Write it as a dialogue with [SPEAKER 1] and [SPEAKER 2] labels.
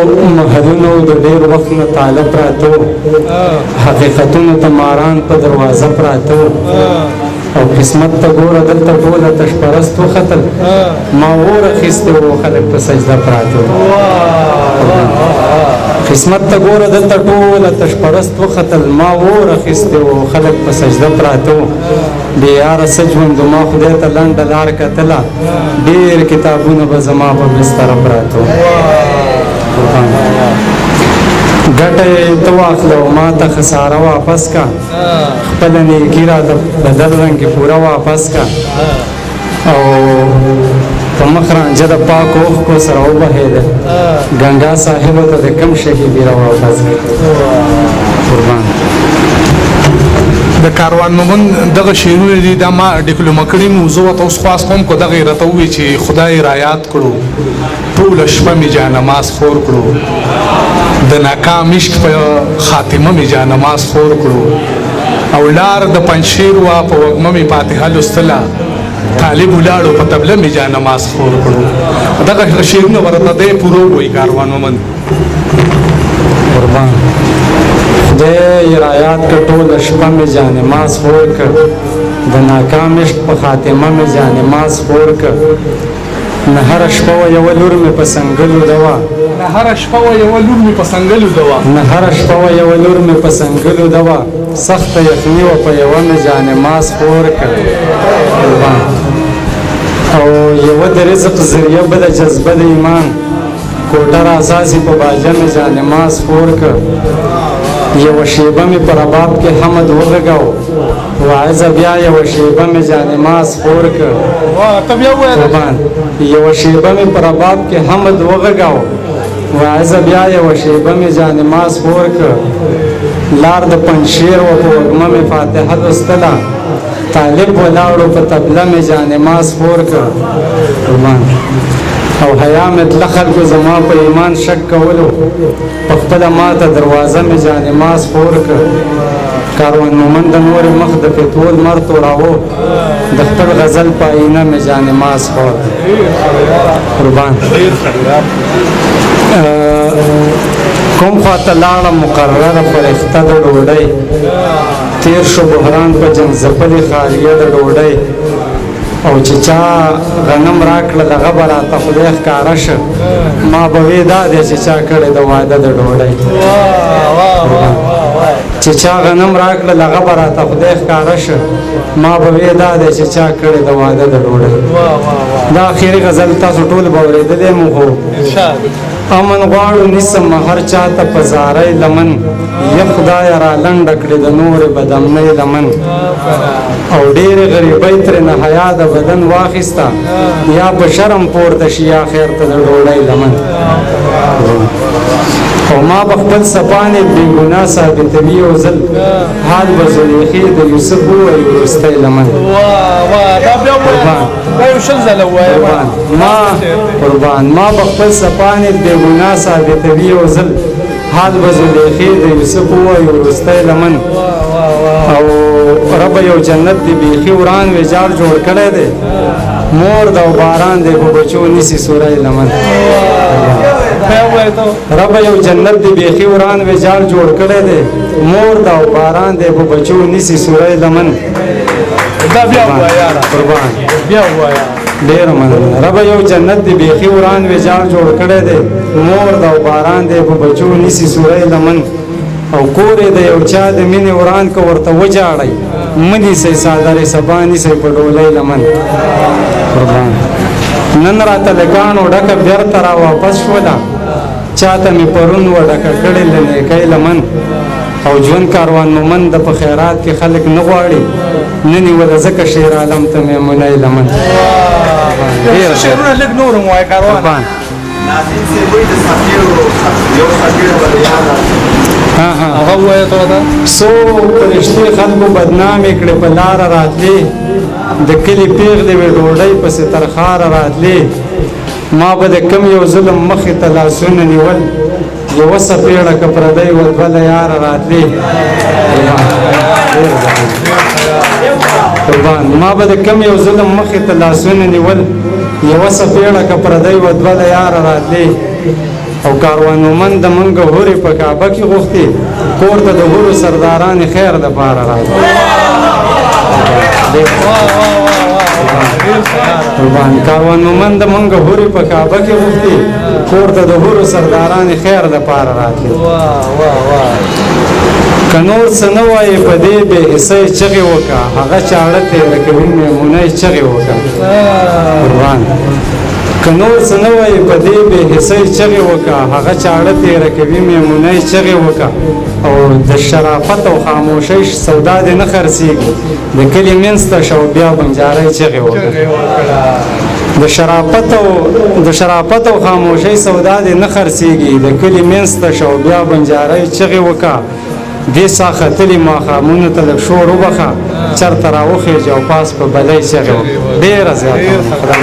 [SPEAKER 1] محلونو د ډېر وخت نه تاله پراته وو، حقیقتونو ته ماران په دروازه پراته وو. او قسمت ته ګوره دلته ټول آتش پرست وختل، ما اور اخیستی وو، خلک په سجده پراته وو. قسمت ته ګوره دلته ټول آتش پرست وختل، ما اور اخیستی وو، خلک په سجده پراته وو. بې یاره څه ژوند، ما خدای ته لنډه لار کتله، ډېر کتابونه به زما په بستره پراته وو. ګټه یې ته واخله او ما ته خساره واپس کا، خپله نیکي راته بدل رنګ کې پوره واپس کا. او په مخ رانجه د پاکو اوښکو سره وبهېده، ګنګا صاحب ته د کم شهیدي را واپس کړه. قربان.
[SPEAKER 2] د کاروان مومند دغه شعرونه دي، دا ما ډیپلومه کړي مو، زه ورته اوس خواست کوم که دغه یې راته ووایي چې خدای را یاد کړو، ټوله شپه مې جانماز خور کړو، د ناکام عشق په خاتمه مې جانماز خور کړو، او لار د پنجشیر وه په وږمه مې فاتحه لوستله، طالب ولاړو په تبله مې جانماز خور کړو. دغه شعرونه به راته دی پوره ووایي کاروان مومند.
[SPEAKER 1] قربان. خدای یې را یاد کړ، ټوله شپه مې جانماز خور کړ، د ناکام عشق په خاتمه مې جانماز خور کړ. نه هره شپه وه یوه لور مې په څنګلو ده وه،
[SPEAKER 2] نه هره شپه وه یوه لور مې په څنګلو ده وه،
[SPEAKER 1] نه هره شپه وه یوه لور مې په څنګلو ده وه، سخته یخني وه په یوه مې جانماز خور کړ. قربان. او یوه د رزق ذریعه بله جذبه د ایمان، کوټه راساسي په باجه مې جانماز خور کړ. یوه شېبه مې په رباب کې حمد وغږاو، واعظه بیا یوه شېبه مې جانماز خور کړ. قربان. یوه شېبه مې په رباب کې حمد وغږاو، واعظه بیا یوه شېبه مې جانماز خور کړ. لار د پنجشیر وه په وږمه مې فاتحه لوستله، طالب ولاړو په تبله مې جانماز خور کړ. قربان. او حیا مې تله، خلکو زما په ایمان شک کولو، په خپله ماته دروازه مې جانماز خور کړ. کاروان مومند د نورې مخ د فتو لمر توراوه، د خپل غزل په آینه مې جانماز خور کړ. قربان. کوم خواته لاړه مقرره فرښته د ډوډۍ، تیر شو بحران په جنګ ځپلې خالیه د ډوډۍ. او چې چا غنم راکړل هغه به راته خدای ښکاره شه، ما به وې دا دی چې چا کړې د واده د ډوډۍ. چې چا غنم راکړل هغه به راته خدای ښکاره شه، ما به وې دا دی چې چا کړې د واده د ډوډۍ. دا اخري غزل تاسو ټول به اورېدلی مو، خو امن غواړو نیسم هر چا ته په زارۍ لمن، یا خدایه را لنډه کړې د نورې بدامنۍ لمن. او ډېرې غریبۍ ترېنه حیا د بدن واخیسته، یا په شرم پورته شي یا خیر ته د ډوډۍ لمن. او ما به خپل سپانې بې ګناه ثابتوي یو ځل، حال به زلیخې د یوسف ووایي وروستی لمن. قربان. ما قربان. ما به خپل سپانې بې ګناه ثابتوي یو ځل، حال به زلیخې د یوسف ووایي وروستی لمن. او رب یو جنت دی بیخي وران ویجاړ جوړ کړی دی، مور د باران دی په بچو نیسي سوری لمن. رب یو جنت دی بیخي وران ویجاړ جوړ کړی دی، مور د باران دی په بچو نیسي سوری لمن.
[SPEAKER 2] دا بیا ووایه.
[SPEAKER 1] قربان.
[SPEAKER 2] بیا ووایه.
[SPEAKER 1] ډېره مننه. رب یو جنت دی بیخي وران ویجاړ جوړ کړی دی، مور د باران دی په بچو نیسي سوری لمن. او کور یې د یو چا د مینې وران که ورته وجاړئ، مه نیسئ څادرې سبا نیسئ په ډولۍ لمن. قربان. نن راته له کاڼو ډکه بېرته را واپس شوله، چاته مې پرون وه ډکه کړې له نیکۍ لمن. او ژوند کاروان مومند د په خیرات کې خلک نه غواړي، نن یې وله ځکه شیر عالم ته میمونۍ لمن.
[SPEAKER 2] ډېر شعرونه لږ نور هم ووایه کاروان.
[SPEAKER 1] قربان.
[SPEAKER 3] نازین صاحب وایي د سپېړو یو سپېړه به له یاده.
[SPEAKER 2] هغه ووایه ته ورته.
[SPEAKER 1] څو فرشتې خلکو بدنامې کړې په لاره راتلې، د کلي پېغلې وې ډوډۍ پسې تر ښاره راتلې. ما به د کوم یو ظلم مخې ته لاسونه نیول، یوه څپېړه که پردۍ وه دوه له یاره راتلې. قربان. ما به د کوم یو ظلم مخې ته لاسونه نیول، یوه څپېړه که پردۍ وه دوه له یاره راتلې. او کاروان مومند د منګ هورې په کعبه کې غوښتي، کور ته د هورو سرداران خیر د پاره راغلي. قربان، کاروان مومند د منګ هورې په کعبه کې غوښتي، کور ته د هورو سرداران خیر د پاره راتلي. که نور څه نه وایې په دې بې حسۍ چغې وکړه، هغه چاړه تېره کوي میمونۍ چغې وکړه. قربان، که نور څه نه وایې په دې بې حسۍ چغې وکړه، هغه چاړه تېره کوي میمونۍ چغې وکړه. او د شرافت او خاموشۍ سودا دې نه خرڅېږي، د کلي منځ ته شه او بیا بنجارۍ چغې وکړه. د شرافت او خاموشۍ سودا دې نه خرڅېږي، د کلي منځ ته شه او بیا بنجارۍ چغې وکړه. دې سا ختلي ماښامونو ته لږ شور وبخښه، چېرته راوخېژه او پاس په بلۍ چغې وکړه. ډېره زیاته خدای.